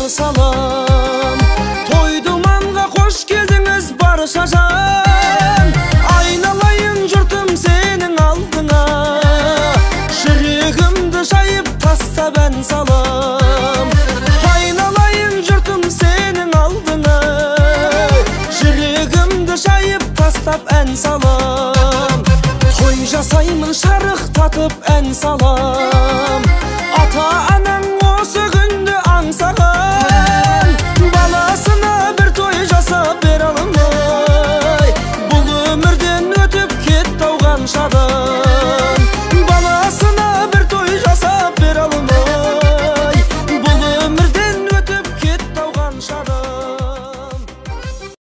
қарсы алам. Той думанға қош келдіңіз барша жан. Айналайын жұртым сенің алдыңа, жүрегімді жайып тастап ән салам. Айналайын жұртым сенің алдыңа, жүрегімді жайып тастап ән салам. Той жасаймын шарықтатып ән салам. Ата-анаң осы күнді аңсаған.